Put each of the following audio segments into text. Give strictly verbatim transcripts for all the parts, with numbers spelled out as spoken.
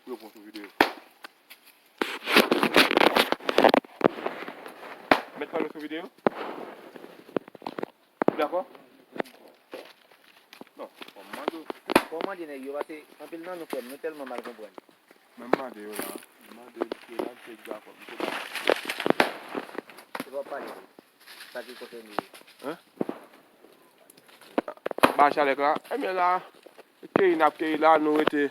Pou yo pran sou videyo. Mèt pran nou sou videyo? Ou dakò? Non, fò m mande w. Fò w mande nèg yo, paske anpil nan nou, frè m, nou tèlman mal konprann. Men m mande yo la. M mande misye la, misye di dakò. Misye pa. Se pa w pale de sa ki konsène yo. Hein? Bay Chadèk la. Ebyen la, keyi n ap keyi la, nou rete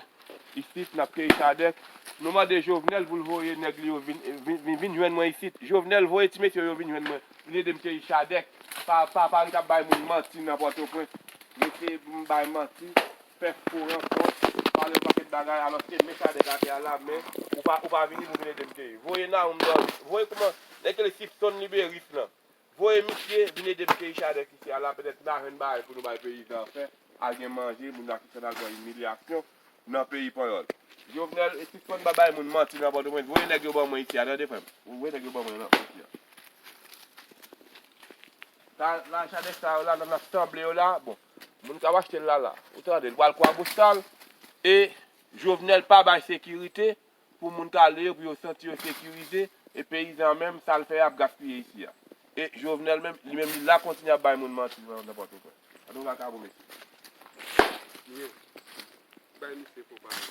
isit, n ap keyi Chadèk. Nou mande Jovenel pou l voye nèg li yo vin, vin, vin, vin jwenn mwen isit. Jovenel, voye ti mesye yo vin jwenn mwen. Vin ede m keyi Chadèk. Pa, pa, pa ret ap bay moun manti nan Pòtoprens. Rete pou m bay manti, fè fo rankont, pale yon pakèt bagay, alòske men Chadèk atè a la, men ou pa, ou pa vini pou vin ede m keyi. Voye Naoum dòmi. Voye kòman, nèg rele Sipson Liberis lan. Voye misye vin ede m keyi Chadèk isi a la, petèt n a jwenn bagay pou nou bay peyizan fè, al gen manje, moun nan ki sann al pran imilyasyon nan peyi panyòl. Jovenel, e sispann pa bay moun manti nan Pòtoprens. Voye nèg yo ban mwen isi a, tande frè m. Voye nèg yo ban mwen nan isi a. Sa, la, Chadèk sa yo la, nan, nan sanble yo la, bon, moun k ap achte l la, la. Ou tande, l pral Kwabostal, e Jovenel pa bay sekirite, pou moun k ale yo, pou yo santi yo sekirize, e peyizan menm, sa l fè a ap gaspiye isi a. E Jovenel menm, li menm, li la kontinye ap bay moun manti nan, nan Pòtoprens. An nou vakabon, mesye. Wi. Bay misye fo bagay.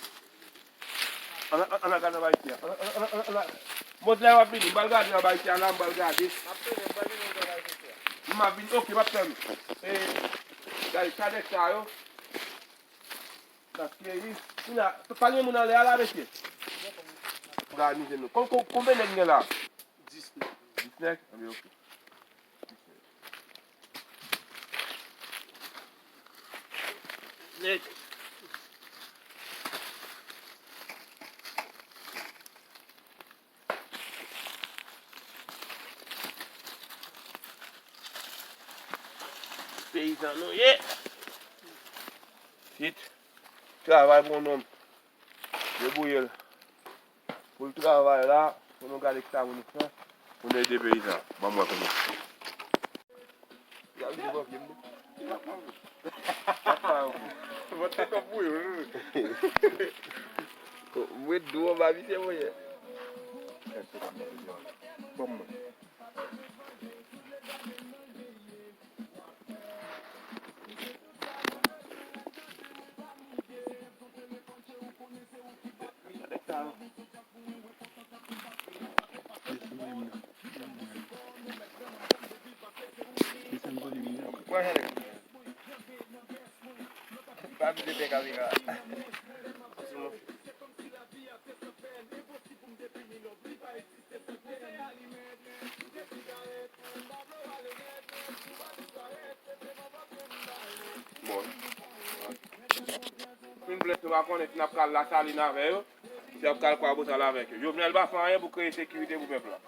An, an, an, an gade anba isi a. An, an, an, an, an, an. Mòd la w ap vini, m pral gade anba isi a la, m pral gade. M ap vini, m ap vini, oke, m ap tann ou. E, gade, Chadèk sa yo. Paske, wi, kounye a, pa gen moun anlè a la, mesye. Òganize nou. Kon-, kon-, konbyen nèg gen la? Dis nèg. Dis nèg? Anben, oke. Nèg. Peyizan nou ye. Fit. Travay pou yon nonm. Debouye l. Pou l travay la, pou nou gade kisa pou nou fè. Pou nou ede peyizan. Ban m wè kòman. Y ap di bò vye m non. Mwen te kòb bouyon, wi. Mwen dou anba misye, mwen ye. Ban mwen. Bon. Fin blès nou pa konnen si n ap kal Lasalin avè yo, si n ap kal Kwabosal avèk yo. Jovenel pa fè anyen pou kreye sekirite pou pèp la.